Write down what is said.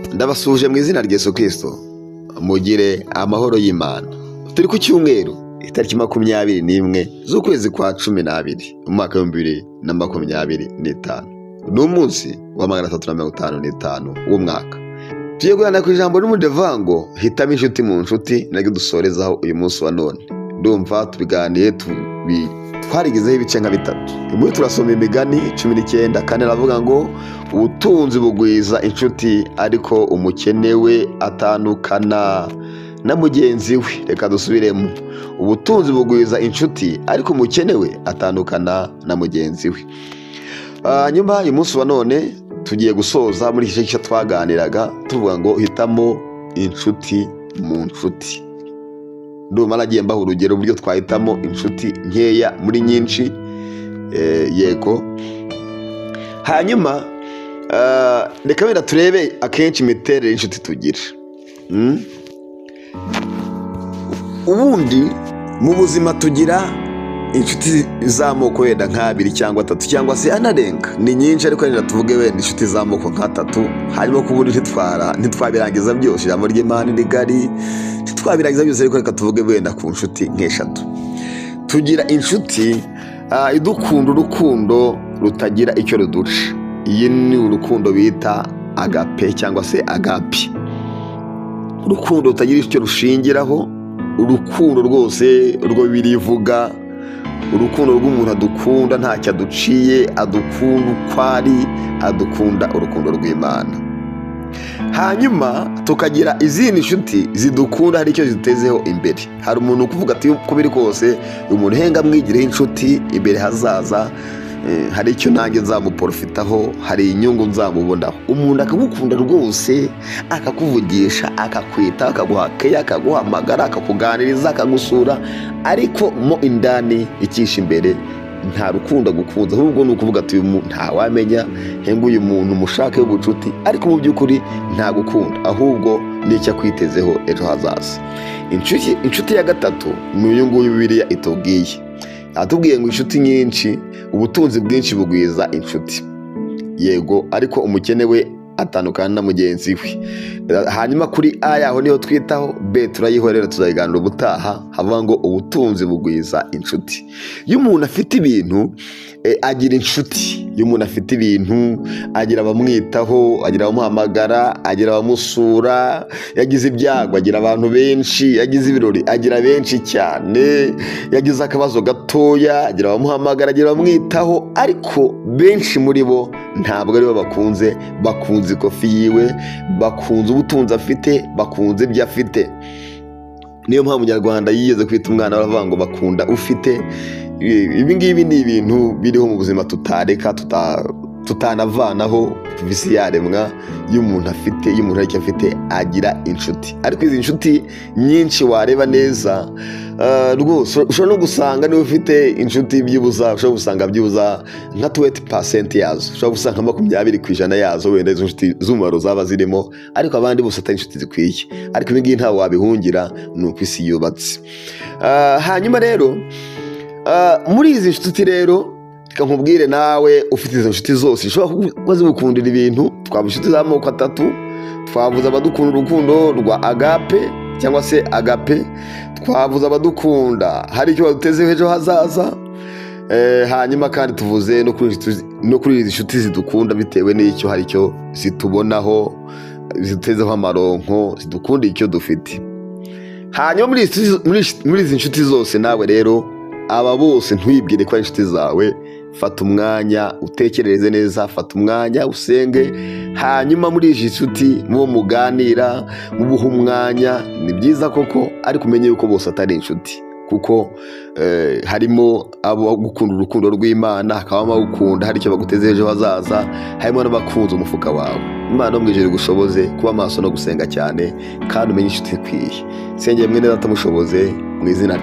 Ndabasuhuje mu izina rya Yesu Kristo, mugire amahoro y'Imana. Turi ku cyumweru, itariki 21 z'ukwezi kwa 12, umwaka wa 2025. Ni umunsi wa 355 w'umwaka. Tugiye kuganira ku ijambo n'umudevango ngo hitamo inshuti mu nshuti, naryo dusorezaho uyu munsi wa none. Ndumva tubiganiye, twarigezeho ibice nka bitatu. Uyu munsi turasoma Imigani 19:4, aravuga ngo: "Ubutunzi bugwiza inshuti, ariko umukene we atandukana na mugenzi we." Reka dusubiremo: ubutunzi bugwiza inshuti, ariko umukene we atandukana na mugenzi we. Hanyuma uyu munsi wa none tugiye gusoza muri iki gice twaganiraga tuvuga ngo hitamo inshuti mu nshuti. Ndumva nagiye mbaha urugero uburyo twahitamo inshuti nkeya muri nyinshi. Yego, hanyuma reka wenda turebe akenshi imiterere y'inshuti tugira. Ubundi mu buzima tugira inshuti z'amoko wenda nk'abiri cyangwa atatu cyangwa se anarenga, ni nyinshi, ariko wenda tuvuge wenda inshuti z'amoko nk'atatu. Hanyuma ku bundi ntitwabirangiza byose, ijambo ry'Imana ni rigari, ntitwabirangiza byose, ariko reka tuvuge wenda ku nshuti nk'eshatu. Tugira inshuti idukunda urukundo rutagira icyo ruduca. Iyi ni urukundo bita agape cyangwa se agapi, urukundo rutagira icyo rushingiraho, urukundo rwose rwo birivuga, urukundo rw'umuntu adukunda ntacyo aduciye, adukunda uko ari, adukunda urukundo rw'Imana. Hanyuma tukagira izindi nshuti zidukunda hari icyo zitezeho imbere. Hari umuntu ukuvuga ati: "Uko biri kose uyu muntu henga mwigireho inshuti, imbere hazaza hari icyo nanjye nzamuporofitaho, hari inyungu nzamubonaho." Umuntu akagukunda rwose, akakuvugisha, akakwita, akaguha keya, akaguhamagara, akakuganiriza, akagusura, ariko mo indani ikisha imbere nta rukundo agukunze, ahubwo ni ukuvuga ati: "Uyu muntu ntawamenya, henga uyu muntu mushake w'ubucuti," ariko mu by'ukuri ntagukunda, ahubwo n'icyo akwitezeho ejo hazaza. Inshuti ya gatatu ni uyu nguyu Bibiliya itubwiye, atubwiye ngo inshuti nyinshi, ubutunzi bwinshi bugwiza inshuti, yego, ariko umukene we atandukana na mugenzi we. Hanyuma kuri A yaho niho twitaho, B turayihorera, tuzayiganira ubutaha. Havuga ngo ubutunzi bugwiza inshuti. Iyo umuntu afite ibintu agira inshuti. Iyo umuntu afite ibintu agira abamwitaho, agira abamuhamagara, agira abamusura. Yagize ibyago agira abantu benshi, yagize ibirori agira benshi cyane, yagize akabazo gatoya agira abamuhamagara, agira abamwitaho, ariko benshi muri bo ntabwo aribo bakunze. Bakunze ikofi yiwe, bakunze ubutunzi afite, bakunze ibyo afite. Niyo mpamvu Umunyarwanda yigeze kwita umwana, baravuga ngo bakunda ufite. Ibi ngibi ni ibintu biriho mu buzima tutareka, tutanavanaho kuva isi yaremwa. Iyo umuntu afite, iyo umuntu hari icyo afite, agira inshuti. Ariko izi nshuti nyinshi wareba neza rwose ushobora no gusanga niba ufite inshuti byibuza, ushobora gusanga byibuza nka 20% yazo, ushobora gusanga nka 20% yazo wenda izo nshuti z'umumaro zaba zirimo, ariko abandi bose atari inshuti zikwiye. Ariko ibi ngibi ntawe wabihungira, ni uko isi yubatse. Hanyuma rero muri izi nshuti rero, reka nkubwire nawe ufite izo nshuti zose zishobora kuba zigukundira ibintu. Twavuze inshuti z'amoko atatu: twavuze abadukunda urukundo rwa agape cyangwa se agape, twavuze abadukunda hari icyo badutezeho ejo hazaza, hanyuma kandi tuvuze no kuri izi nshuti zidukunda bitewe n'icyo hari icyo zitubonaho, zidutezeho amaronko, zidukunda icyo dufite. Hanyuma muri izi nshuti zose, nawe rero aba bose ntwibwire ko ari inshuti zawe. Fata umwanya utekerereze neza, fata umwanya usenge. Hanyuma muri izi nshuti mubo muganira, mubuha umwanya, ni byiza koko, ariko umenye yuko bose atari inshuti, kuko harimo abo gukunda urukundo rw'Imana, hakabamo abagukunda hari icyo baguteze ejo hazaza, harimo n'abakunze umufuka wawe. Imana yo mu ijuru igushoboze kuba maso no gusenga cyane, kandi umenye inshuti ikwiye. Sengeye mwene Data, mushoboze mu izina